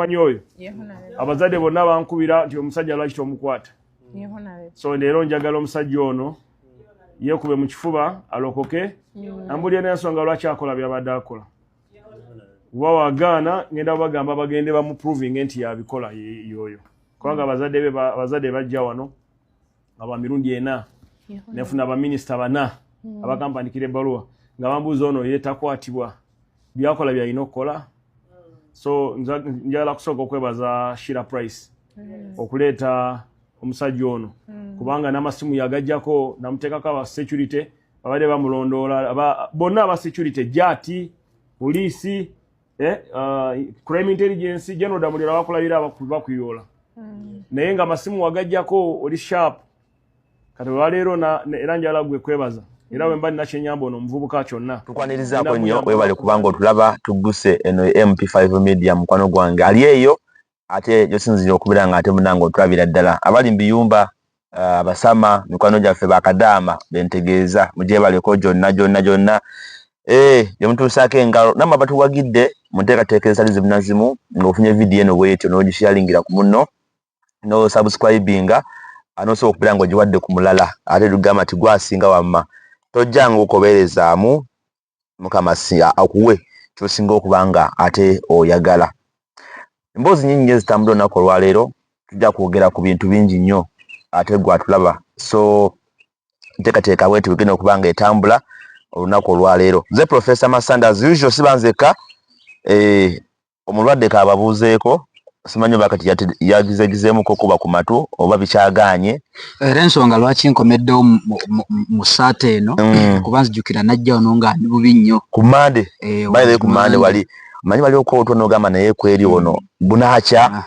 Mumumanyi oyo? Abazadde bonna bankubira nti omusajja lwaki tomukwata? So leero njagala omusajja ono yeekube mu kifuba alokoke, ambulire n'ensonga lwaki akola byabadde akola. Kuba wagaana, ngenda bagamba bagende bamuprovinge nti yabikola yoyo, kubanga abazadde be abazadde bajja wano aba mirundi ena, nefuna abaminisita bana abakampandikira ebbaluwa nga bambuuza ono ye takwatibwa, byakola byalina okukola. So njagala kusooka okwebaza Shira Price okuleeta omusajja ono, kubanga n'amasimu yagajjako, namuteekako aba security babadde bamulondoola, bonna aba security, jati, poliisi, crime intelligence, General Damulira bakulabira bakuyoola, naye nga amasimu wagajjako, oli sharp. Kati olwaleero era njagala gwe kwebaza, era bwe mba nina kyenyamba ono omuvubuka kyonna. Tukwanirizaako nnyo, webale kubanga otulaba. Tugguse eno MP5 Media. Mukwano gwange ali eyo ate gyosinzira okubeera nga ate munange otulabira ddala, abali mu biyumba, abasama, mikwano gyaffe bakadaama bentegeeza, mugyebaleko gyonna gyonna gyonna gyemutuusaako engalo, nammwe abatuwagidde mu nteekateeka ezitali zimu na zimu. Ng'ofunye vidiyo eno bwetyo, n'ogisharingira ku munno, no subscribinga, nosobola okubeera ng'ogiwadde ku mulala, ate tugamba nti gwasinga. Wamma tojjanga okobeerezaamu, Mukama si akuwe kyosinga okuba nga ate oyagala. Emboozi nyingi nnyo ezitambula olunaku olwaleero, tujja kwogera ku bintu bingi nnyo ate gwe atulaba. So nteekateeka bweti bwegenda okuba nga etambula olunaku olwaleero. Nze Professor Masanda, as usual siba nzekka. Omulwadde kababuuzeeko, simanyi oba kati yagizegizeemuko kuba ku matu oba bikyagaanye. Era ensonga lwaki nkomeddewo mu saata eno, kuba nzijukira najja wano nga ndi bubi nnyo. Ku Mande. By the way, ku Mande wali manyi wali okwoto n'ogamba naye kweri ono bunaakya.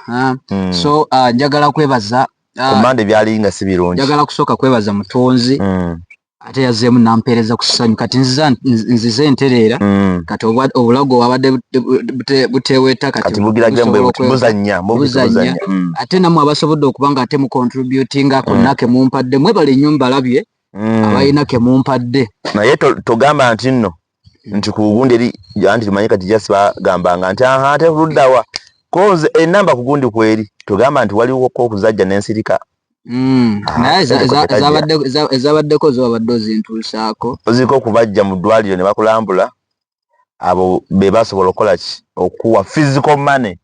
So njagala kwebaza Ku Mande byali nga si birungi. Njagala kusooka kwebaza Mutonzi, ate yazzeemu nampeereza ku ssanyu. Kati nzize ntereera. Kati obulago wabadde buteeweta. Kati bugira buzannya. Buzannya. Ate nammwe abasobodde okuba nga ate mucontributinga konna ke mumpadde, mwebale nnyo, mbalabye abalina ke mumpadde. Naye togamba nti nno nti ku gundi eri anti tumanyi kati just bagambanga nti aha, ate luddawa konze enamba ku gundi kweri, togamba nti waliwo ko okuzajja n'ensirika. Naye ezabaddeko zo wabadde ozintuusaako. Oziriko okubajja mu ddwaliro ne bakulambula, abo be basobola okukola ki, okuwa physical money,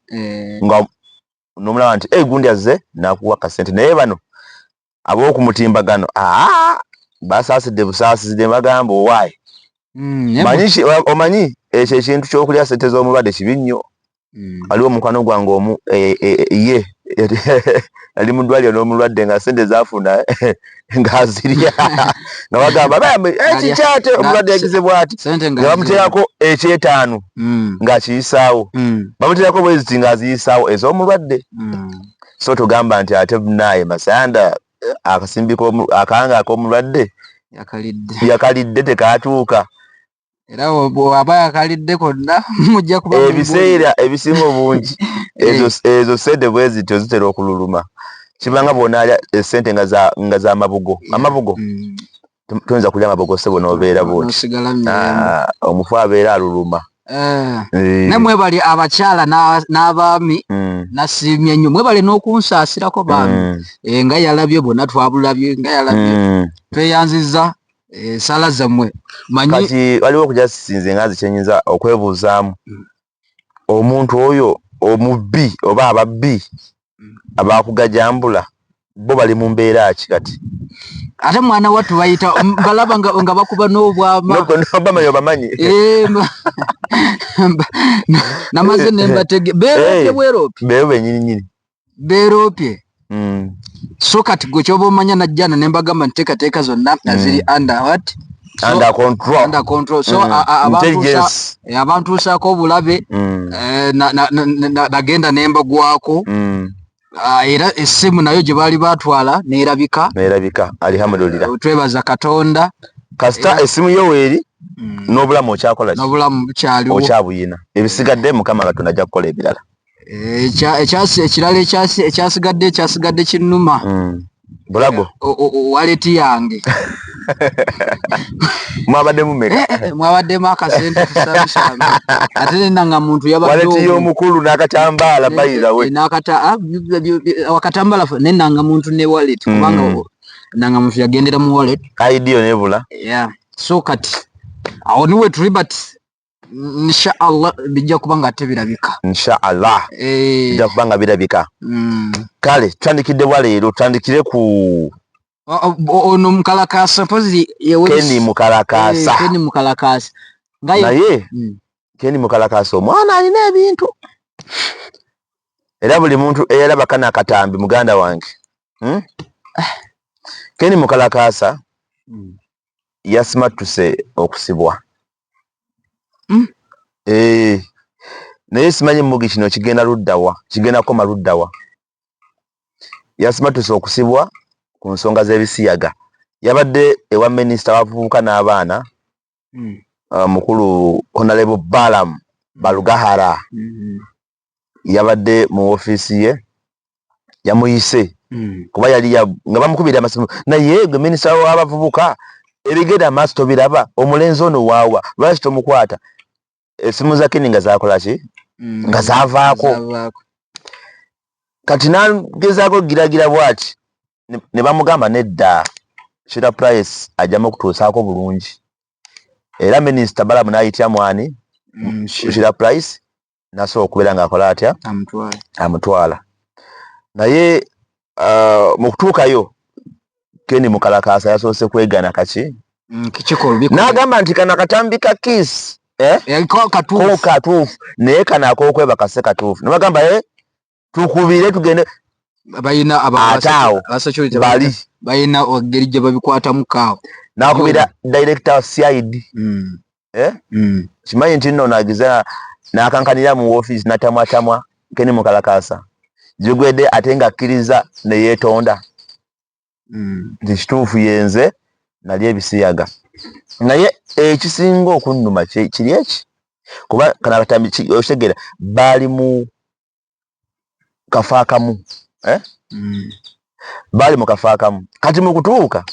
nga nomulaba nti hey, gundi azze nakuwa kasente. Naye bano ab'okumutimbagano aa basaasidde busaasizi ne bagamba owaayi. Manyi omanyi ekyo ekintu ky'okulya sente z'omulwadde kibi nnyo. Waliwo omukwano gwange omu, ye yali mu ddwaliro n'omulwadde nga sente zaafuna ng'azirya, nga bagamba ekikyate omulwadde yagize bw'ati, nga bamuteerako ekyetaano ng'akiyisaawo, bamuteerako bweziti ng'aziyisaawo ez'omulwadde. So tugamba nti ate naaye Masanda akasimbi akanga ak'omulwadde yakalidde tekatuuka. Era bw'aba yakalidde konna mujja kuba. Ebiseera ebisinga obungi ezo sente bwe zityo zitera okululuma, kibanga bw'onaalya esente nga za mabugo amabugo. Toyinza kulya mabugo sebo n'obeera bwoti, omufu abeera aluluma. Ne mwebali abakyala n'abaami, nasiimye nnyo, mwebale n'okunsaasirako baami. Nga yalabye bonna twabulabye, nga yalabye, tweyanziza esala zammwe manyi. Kati waliwo okujasisinze nga nze kyenyinza okwebuuzaamu, omuntu oyo omubbi oba ababbi abakugajambula bo bali mu mbeera ki kati? Ate mwana wattu bayita balaba nga bakuba n'obwama. Bamanyi, obamanyi. Namaze nembatege beeropye bweropye. Beero benyininyini. Beeropye. So kati gwe kyoba omanya, najjana ne mbagamba nteekateeka zonna ziri under what? Under control. Under control. So abantuusaako obulabe, nagenda nembagwako. Era essimu nayo gye baali batwala neerabika. Neerabika, alhamdulillah. Twebaza Katonda. Kasita essimu yo weeri, n'obulamu okyakola. N'obulamu bukyaliwo. Okyabuyina, ebisigadde Mukama Katonda ajja kukola ebirala. Ekirala ekyasigadde kinnuma. Bulago. Wallet yange. Mwabaddemu meka? Mwabaddemu akasente tusabisame, ate nenanga muntu yabadde wallet y'omukulu n'akatambaala, by the way. Akatambala nenanga muntu ne wallet, kubanga nanga muntu yagendera mu wallet. ID yo nebula. Yeah, so kati awo niwe tuli, but inshallah bijja kuba nga ate birabika. Inshallah. Bijja kuba nga birabika. Kale tutandikidde bwa leero, tutandikire ku Ono Mukalakasa mpozi. Kenny Mukalakasa. Kenny Mukalakasa. Naye Kenny Mukalakasa omwana alina ebintu, era buli muntu eyalaba kana akatambi, muganda wange, Kenny Mukalakasa yasimattuse okusibwa. Naye simanyi mugi kino kigenda luddawa, kigenda kukoma luddawa. Yasimattuse okusibwa ku nsonga z'ebisiyaga. Yabadde ewa minisita w'abavubuka n'abaana, mukulu Honorable Balaam Barugahara. Yabadde mu ofiisi ye, yamuyise kuba yali nga bamukubira amasimu, naye gwe minisita w'abavubuka ebigenda amaaso tobiraba? Omulenzi ono waawa, lwaki tomukwata? Esimu za Kenny nga zakola ki? Nga zaavaako. Zaavaako. Kati nagezaako giragira bwati ne bamugamba nedda, Shira Price ajjamu okutuusaako bulungi. Era minisita Balaam n'ayitya mwani? Shira Price nasobola okubeera ng'akola atya? Amutwala. Amutwala. Naye mu kutuukayo, Kenny Mukalakasa yasoose kwegana kaki? N'agamba nti kano akatambi ka kiss, eh? Ko katuufu. Ko katuufu, naye kano ak'okwebaka si katuufu. Ne bagamba, tukubire tugende. Balina Ate awo aba security. Bali balina engeri gye babikwatamu kaawo. N'akubira director CID. Eh? Kimanyi nti nno nagiza n'akankanira mu woofiisi n'atamwatamwa Kenny Mukalakasa gigwedde, ate ng'akkiriza ne yeetonda nti kituufu yenze nali ebisiyaga. Naye ekisinga okunnuma kiri eki, kuba kano akatambi okitegeera baali mu kafo akamu, eh? Baali mu kafo akamu. Kati mu kutuuka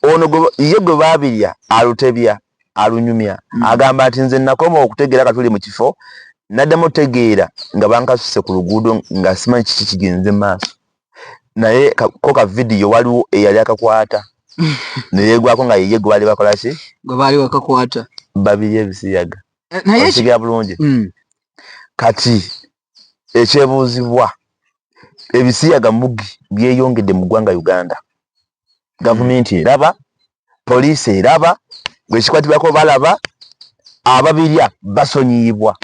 ono ye gwe baabirya alutebya alunyumya. Agamba nti nze nakoma okutegeera ka tuli mu kifo, naddamu otegeera nga bankasuse ku luguudo, nga simanyi kiki kigenze maaso. Naye ko ka vidiyo waliwo eyali akakwata neyeegwako nga yeye gwe baali bakola ki? Gwe baali bakakwata. Babiri ebisiyaga. Naye Okitegeera bulungi? Kati ekyebuuzibwa, ebisiyaga mugi byeyongedde mu ggwanga Uganda. Gavumenti eraba, poliisi eraba, bwekikwatibwako balaba, ababirya basonyiyibwa.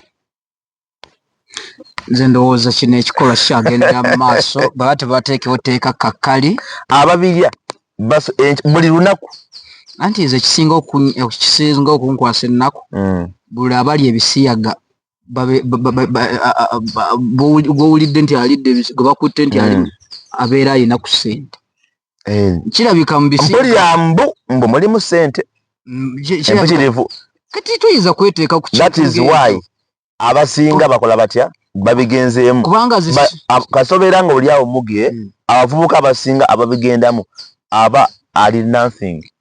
Nze ndowooza kino ekikolwa kikyagendera mu maaso baba tebateekewo tteeka kakkali. Ababirya buli lunaku. Anti nze ekisinga okunkwasa ennaku, buli abali ebisiyaga gw'owulidde nti alidde, gwe bakutte nti ali abeera alina ku ssente. Kirabika mu bisiyaga. Mpulira mbu mulimu ssente empitirivu. Kati tuyinza kweteeka ku That is why abasinga bakola batya? Babigenzeemu. Kubanga Kasobeera nga oli awo muge, abavubuka abasinga ababigendamu aba ali nothing,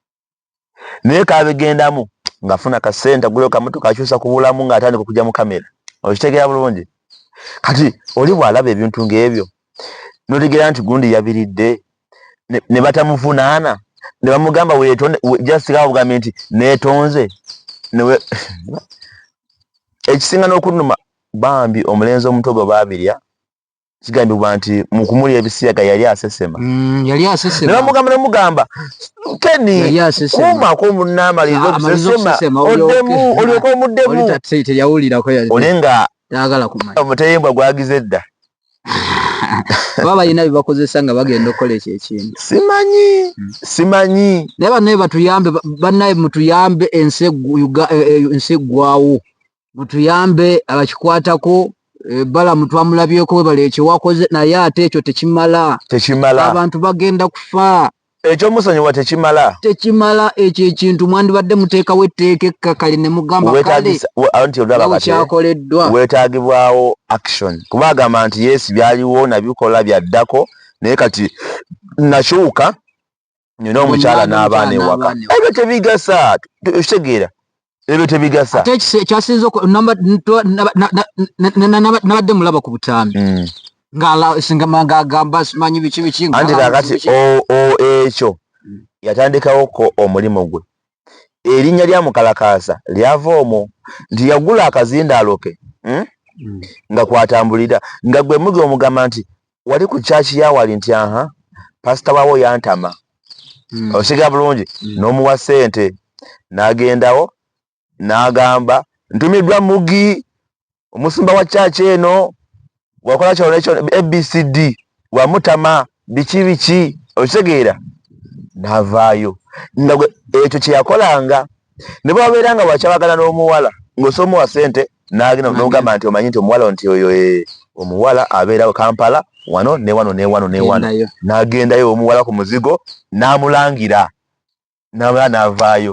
naye kabigendamu ng'afuna kasente, agulayo kamotoka, akyusa ku bulamu ng'atandika okujja mu kamera. Okitegeera bulungi? Kati oli bw'alaba ebintu ng'ebyo notegeera nti gundi yabiridde ne batamuvunaana ne bamugamba weetonde, just nga bugambye nti neetonze. Ekisinga n'okunnuma, bambi omulenzi omuto gwe baabirya, kigambibwa nti mu kumulya ebisiyaga yali asesema. Yali asesema. Ne bamugamba, nemugamba, Kenny, Yali asesema. kuumako munaamaliriza Amalirize okusesema, okusesema, oddemu olyoke omuddemu. Oli teyawulirako yali. Oli nga Tayagala kumanya. Omutayimbwa gwagize dda. Baba balina bye bakozesa nga bagenda okukola ekyo ekintu. Simanyi, simanyi. Naye bannaye batuyambe, bannaye mutuyambe, ensi eggwawo, mutuyambe abakikwatako. Balaam twamulabyeko, webale ekyo wakoze, naye ate ekyo tekimala. Tekimala. Abantu bagenda kufa. Ekyomusonyiwa tekimala. Tekimala. Ekyo ekintu mwandibadde muteekawo etteeka ekkakali ne mugamba kale Anti olaba nga bwe kati, kyakoleddwa. Weetaagibwawo action, kuba agamba nti yes, byaliwo nabikola byaddako, naye kati nakyuka. Nina omukyala n'abaana ewaka. Ebyo tebigasa, okitegeera? Ebyo tebigasa. Ate ekyasinze nabadde mulaba ku butambi ng'agamba simanyi biki biki. Anti kakati ekyo yatandikawoko omulimu gwe, erinnya lya mukalakaasa lyava omwo nti yagula akazindaalo ke nga kwatambulira, nga gwe muge omugamba nti wali ku kyaki yawali nti aha pasita waawo yantama. Osiga bulungi n'omuwa ssente n'agendawo n'agamba ntumiddwa Mugi omusumba wa kyaki eno wakola kyono ekyo ABCD wamutama biki biki, okitegeera? N'avaayo nga ekyo kye yakolanga ne bwabeera nga wakyabagana n'omuwala ng'osobola omuwa ssente n'agenda n'ogamba nti omanyi nti omuwala nti oyo omuwala abeera Kampala wano ne wano ne wano ne wano, n'agendayo omuwala ku muzigo n'amulangira n'amala n'avaayo.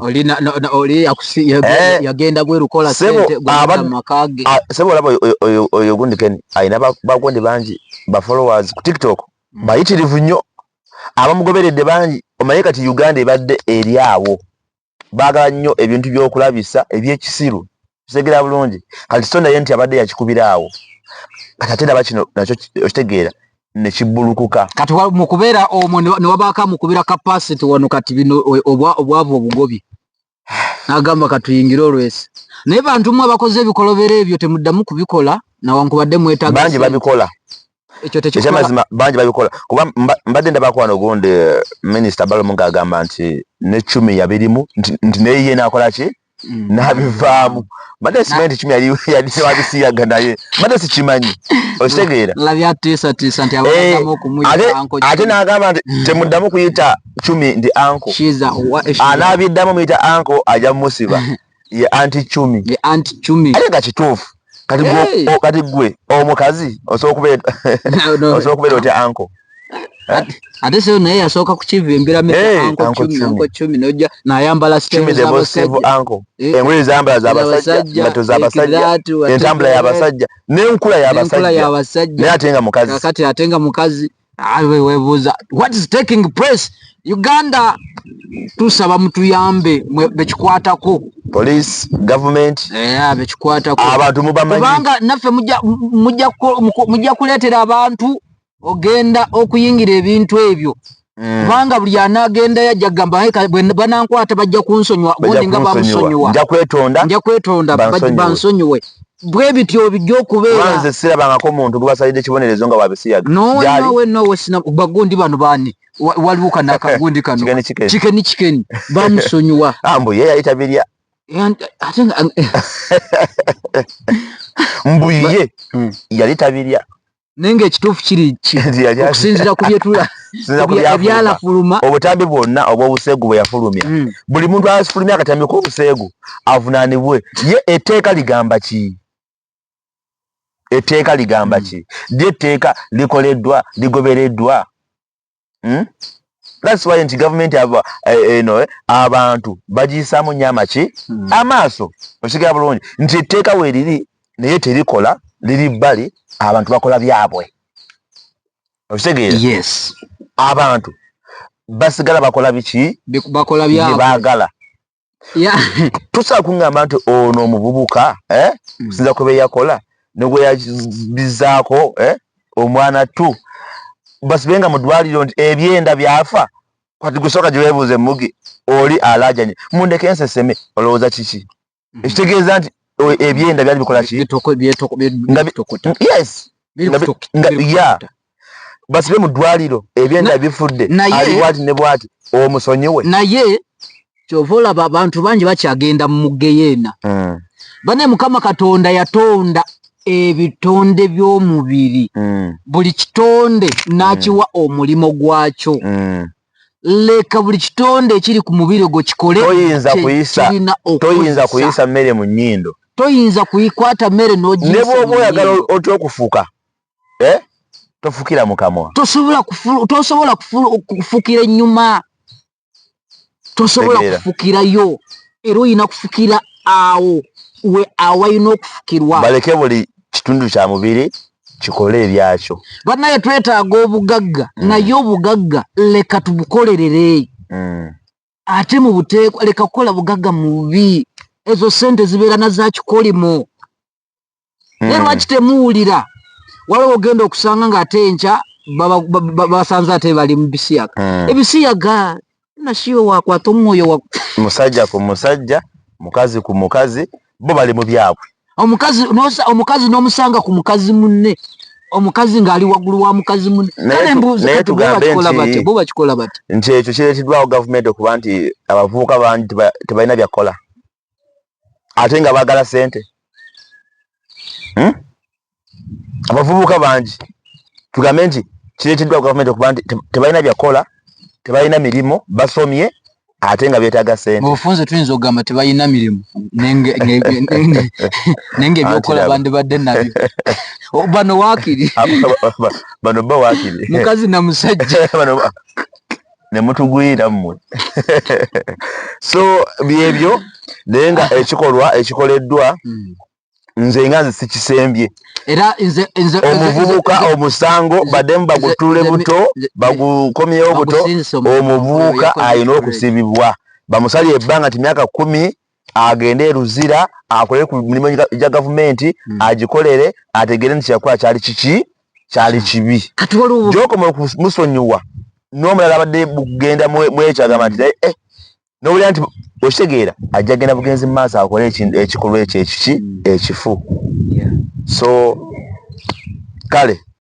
Oli yagenda bweru kola ssente maka ge. Sebo olaba oyo gundi Ken alina bagundi bangi ba followers ku TikTok bayitirivu nnyo, abamugoberedde bangi. Omanyi kati Uganda ebadde eri awo baagala nnyo ebintu by'okulabisa ebyekisiru, kitegera bulungi. Kati so naye nti abadde yakikubira awo, kati ate ndaba kino nakyo okitegeera ne kibbulukuka. Kati mu kubeera omwo ne wabaako amukubira capacity wano, kati bino obwavu obugobye n'agamba katuyingire olwesi. Naye bantu mmwe abakoze ebikolobero ebyo temuddamu kubikola, nawankubadde mwetaaga bangi babikola. Ekyo tekikola. Ekyamazima bangi babikola, kuba mbadde ndabako wano gundi minisita Balomu ng'agamba nti ne cumi yabirimu nti naye ye n'akola ki n'abivaamu. Mbadde simanyi nti cumi yali wabisiyaga, naye mbadde sikimanyi, okitegeera? Labye atiisatiisa nti abaddamu okumuyita uncle. Ate n'agamba nti temuddamu kuyita cumi nti uncle, anaabiddamu muyita uncle ajja mumusiba. Ye anti cumi, ye anti cumi. Ate nga kituufu. Kati gwe omukazi osobola okubeera otya uncle? Ate seo naye yasooka kukivimbira uncle cumi, uncle cumi nojja n'ayambala style z'abasajja, engoye zambala z'abasajja, engatto z'abasajja, entambula y'abasajja n'enkula y'abasajja, naye ate nga mukazi. Kati ate nga mukazi, weebuuza what is taking place. Uganda tusaba mutuyambe bekikwatako. Police, government, bekikwatako. Abantu mubamanyi. Kubanga naffe mujja kuleetera abantu ogenda okuyingira ebintu ebyo. Kubanga buli anaagenda yajja kugamba banankwata bajja kunsonyiwa, gundi nga bamusonyiwa, nja kwetonda bansonyiwe. Bwe bityo bijja okubeera. Nze sirabangako omuntu gwe basalidde ekibonerezo nga wabisiyaga. Nowe nowe sina bagundi bano baani waliwo kano akagundi kano chikeni chikeni bamusonyiwa. Mbu ye yali tabirya. Ate nga mbu ye yali tabirya. Naye ng'ekituufu kiri ki okusinziira ku byetula ebyalafuluma obutambi bwonna obw'obuseegu bwe yafulumya. Buli muntu afulumya akatambi k'obuseegu avunaanibwe. Ye etteeka ligamba ki? Etteeka ligamba ki? Lye etteeka likoleddwa, ligobereddwa. That's why nti gavumenti eno abantu bagiyisaamu nnyo amaki amaaso. Okitegera bulungi nti etteeka weeriri naye terikola, liri bbali, abantu bakola byabwe. Okitegeera? Yes. Abantu basigala bakola biki? Bakola byabwe. Baagala. Tusobola kungamba nti ono omuvubuka kusinza ku bye yakola ne gwe yabizaako omwana tu basibe nga mu ddwaliro nti ebyenda byafa. Kati gusooka gye weebuuze Mugi oli alaajanye mundeke enseseme, olowooza kiki? Ekitegeeza nti ebyenda byali bikola ki? Yes. Ya basibe mu ddwaliro ebyenda bifudde, ali bwati ne bwati, omusonyiwe. Naye kyova olaba abantu bangi bakyagenda mu geyeena. Bane Mukama Katonda yatonda ebitonde by'omubiri, buli kitonde n'akiwa omulimu gwakyo. Leka buli kitonde ekiri ku mubiri gwo kikole. Toyinza kuyisa mmere mu nnyindo. Toyinza kuyikwata mmere n'ogiyisa. Ne bw'oba oyagala otya okufuka, tofukira mu kamwa. Tosobola kufukira ennyuma. Tosobola kufukirayo. Era olina kufukira awo we awalina okufukirwa. Baleke buli kitundu kya mubiri kikole ebyakyo. Bannaye twetaaga obugagga, naye obugagga leka tubukolerere. Ate mu buteekwa, leka kukola bugagga mu bubi. Ezo sente zibeera na za kikolimo. Naye lwaki temuwulira? Waliwo ogenda okusanga ng'ate enkya basanze ate bali mu bisiyaga. Ebisiyaga nasiyo wakwata omwoyo wa Musajja ku musajja, mukazi ku mukazi, bo bali mu byabwe. Omukazi omukazi n'omusanga ku mukazi munne, omukazi ng'ali waggulu wa mukazi munne. Kale mbuuza, Naye kati bo tugambe bakikola nti batya? Bo bakikola batya? Nti ekyo kireeteddwawo gavumenti okuba nti abavubuka bangi tebalina byakukola ate nga baagala ssente. Abavubuka bangi, tugambe nti kireeteddwawo gavumenti okuba nti tebalina byakukola, tebalina mirimu, basomye ate nga beetaaga ssente. Mu bufunze tuyinza okugamba tebalina mirimu, nenge ebyokukola Anti bandibadde nabyo. Bano waakiri Bano bo waakiri mukazi na musajja. Bano ne mutugwira mmwe. So byebyo, naye nga ekikolwa ekikoleddwa, nze nga nze sikisembye. Era nze Omuvubuka omusango baddemu bagutule buto, bagukomyewo buto. Bagusindise omuvubuka Omuvubuka oyo yakoze alina ekikolwa ekyo. okusibibwa, bamusalire ebbanga nti myaka 10, agende e Luzira akole ku mirimu gya gavumenti, agikolere, ategere nti kyeyakola kyali kiki, kyali kibi. Kati waliwo Gyokoma okumusonyiwa n'omulala abadde bugenda mwekyo agamba nti nowulira nti okitegeera ajja genda bugenzi mu maaso akole ekikolwa ekyo ekiki, ekifu. So kale.